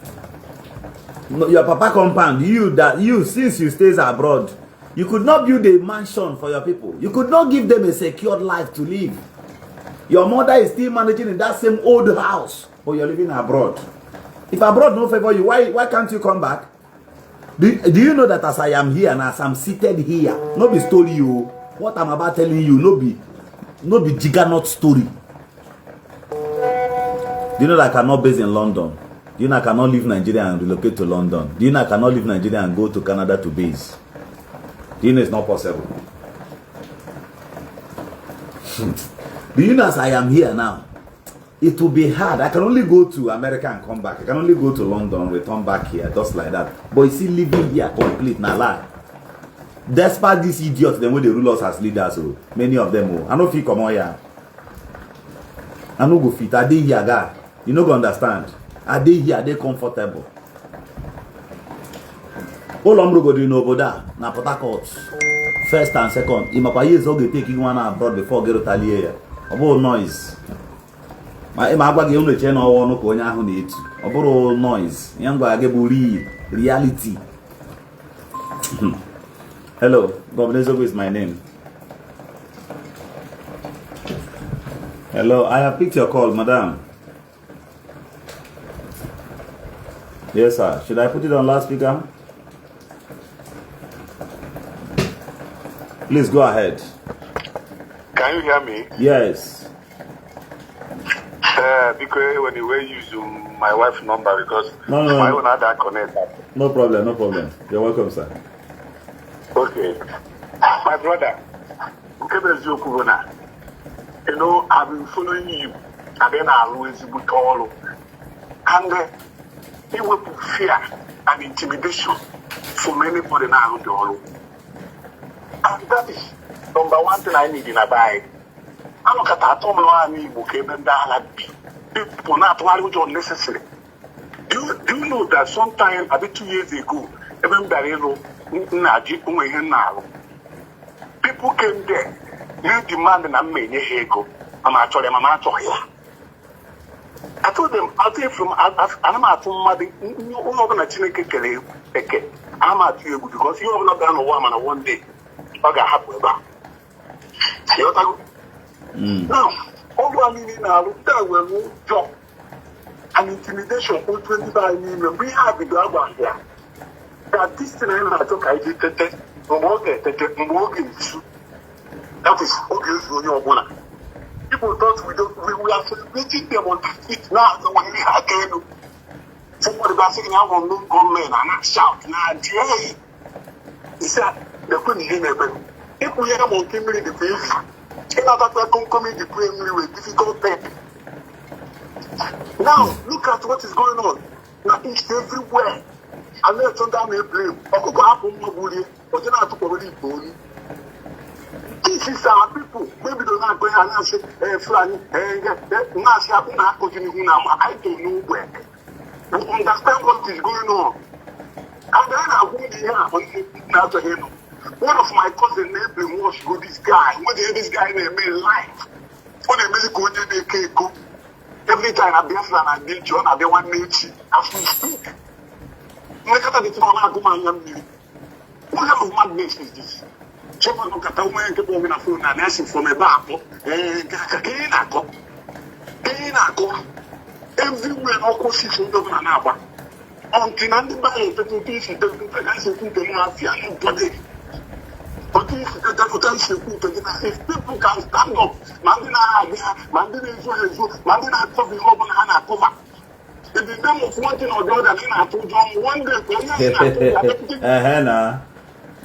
No, your papa compound. You since you stays abroad, you could not build a mansion for your people. You could not give them a secured life to live. Your mother is still managing in that same old house, but you're living abroad. If abroad no favor you, why can't you come back? Do you know that as I am here and as I'm seated here, no be story you. What I'm about telling you, no be jiggernaut story. Do you know that I cannot base in London? Do you know I cannot leave Nigeria and relocate to London? Do you know I cannot leave Nigeria and go to Canada to base? Do you know it's not possible? Do you know as I am here now, it will be hard. I can only go to America and come back. I can only go to London, return back here, just like that. But you see, living here complete, na lie. Despite these idiots, the way they rule us as leaders, so many of them, I don't feel come on here. I no go fit. Are they here, guy? You no go understand. Are they here? Are they comfortable? All I'm going to do over there, na Port Harcourt. First and second. If my years okay taking one abroad before get retaliate. About noise. My agwa ge unu che na owo no ko onya ahu na etu. Oburu noise. Yangwa ge bu reality. Hello, Governor Zogo is my name. Hello, I have picked your call, madam. Yes, sir. Should I put it on loudspeaker? Please go ahead. Can you hear me? Yes. Because when you were using my wife's number, because No. my own had that connect. No problem, no problem. You're welcome, sir. Okay. My brother, you know, I've been following you, and then I always put all. And it will put fear and intimidation for many people now. And that is number one thing I need in a bag. I'm not at all. I need people not unnecessary. Do you know that sometime, a bit 2 years ago, people came there, you demanding a man, I'm actually here. I told them, I'll take from I'm at mother, I'm at you because you have not done a woman one day. Now, all I mean now, that will job and intimidation for 25 million. We have it here. That this thing I took, I did that is obvious when you're one. People thought we are celebrating them on the street now. So when we are going, somebody was saying, I want to come in and I shout, now, Jay. He said, they couldn't hear me. If we have on Kimberly the face, another person coming to pray me with difficult thing. Now, look at what is going on. Now, it's everywhere. And let's not blame. I could go up on my body, but then I took already bone. This is our people. Maybe they're not going to say, Fulani, I don't know where. You understand what is going on. And then I went here, one of my cousins named was go this guy. When they this guy named me life. When they make go they go. Every time I be and I did John, I be one nature. As we speak. Look at the time I go my young man. What kind of madness is this? Someone look at the woman and people a phone and asking for my Bible. Everywhere all goes to the Naba. Until I'm the Bible, the peace is the mafia, nobody. But if people can stand up, Mandina cover. In the name of one thing or the other, I told John one day, it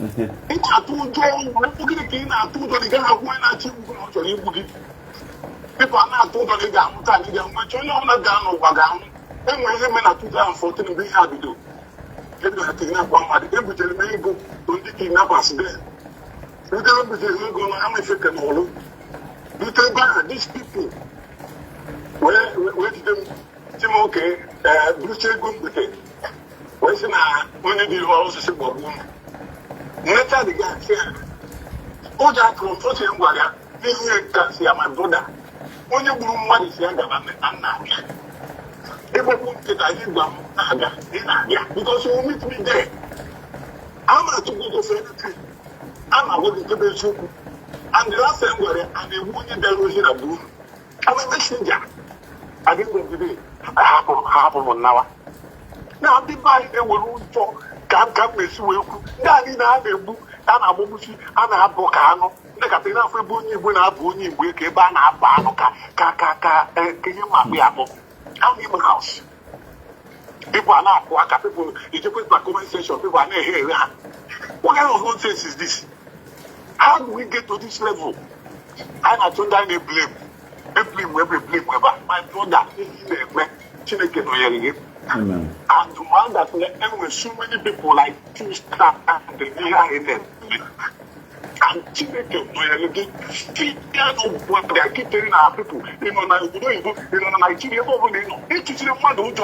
I told John, I told the guy when I told people are not told the guy, but you know, not down over down. And when they are 2014, we have to do. They have to kidnap one, they will tell me go to kidnap us there. We tell them to go, I'm a fake and all. We tell these people, where did them, okay, Bruce Gun with it. Where's now, when they also say, later the guy here. Oh, that confront him, what they can see my brother. When you bring money, say, I'm not. They will put it as you because you will meet me there. I'm not to go to anything. I'm not going to be soup. And the last time I'm a wounded delusion of blue. I'm a messenger. I didn't go today. I happen on now. Now, the body they will talk. Come, Miss Wilco. Daddy, now they book. And I'm Mushi, and I have Bocano. They got enough for Bunny when I Bunny, we can ban a Banoka, Kaka, and Kiyama. How many house? People are not work people. If you put my conversation, people are not here. What kind of nonsense is this? How do we get to this level? I'm not to die blame. Blame my brother. Amen. And the one that when so many people like to start and they are in them. And Chineke, they keep telling our people, you know, Nigeria, it's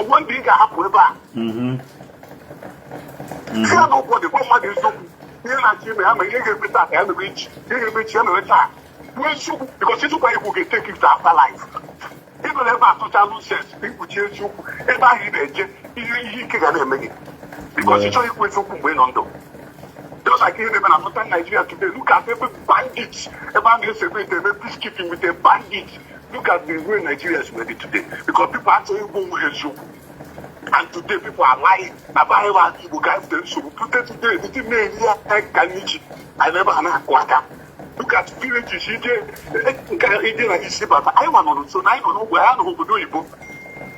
one thing happen. Nobody, one man is so. You're not here, I'm a little bit at the beach. You're a bit because it's why you can take it after life. Even if I total sense, people change you. If I hear you can't make it. Because it's all you going on though. Just like here, I'm not Nigeria today. Look at every bandits. Everyone is peacekeeping with the bandits. Look at the way Nigeria is ready today. Because people are actually going with you. And today people are lying. About people guys then so today the thing I never had. Look at villages. He did like he but I want to so I don't know where I know who do you.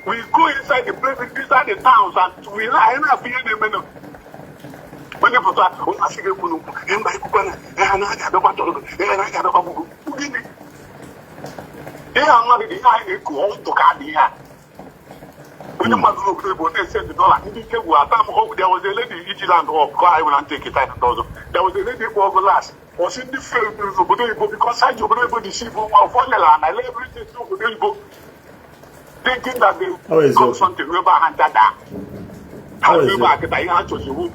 We go inside the places, inside the towns, and we lie and have them. When you put I see you, and by Kupana, and I got about they are not the eye go to Cardia. When you must look at they said the dollar, there was a lady in Igboland or I will not take it. There was a lady for the last. Was in the film because I do able to see from our formula and I let everything to thinking that they got something rubber and that. How is it? I answer you.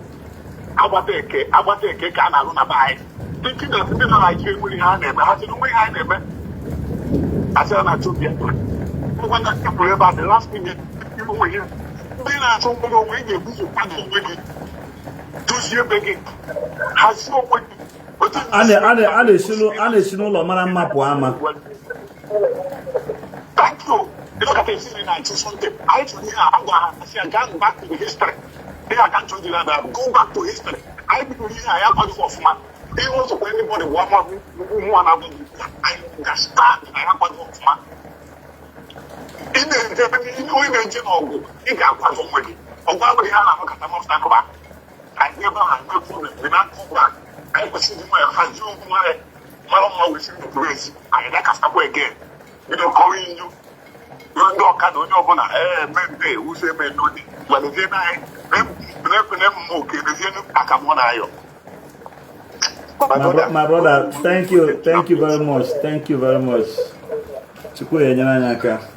About a cake, can I buy? Thinking that the Nigeria will have them. I said, no way I never. I said, I took it. When I came about the last minute, people were here. Then I told them, when you do it, to see a begging. Has so much. Ane shino lo mara mmapu ama. Thank you. Look at this in 19something. I told you I'm going back to the history. They are going to go back to history. I believe I am part of man. He also when anybody one I understand I am part of man. In the general, he got part of money. Or why we have a stand back. I never had no problem. We not go back. I was sitting my hands, my mama was in the place. I like after go again. We don't call in you. You don't know, men, who say, men, no, well, if I am okay, the Akamona. My brother, thank you very much. Thank you very much. Chukwu enyere anyị aka.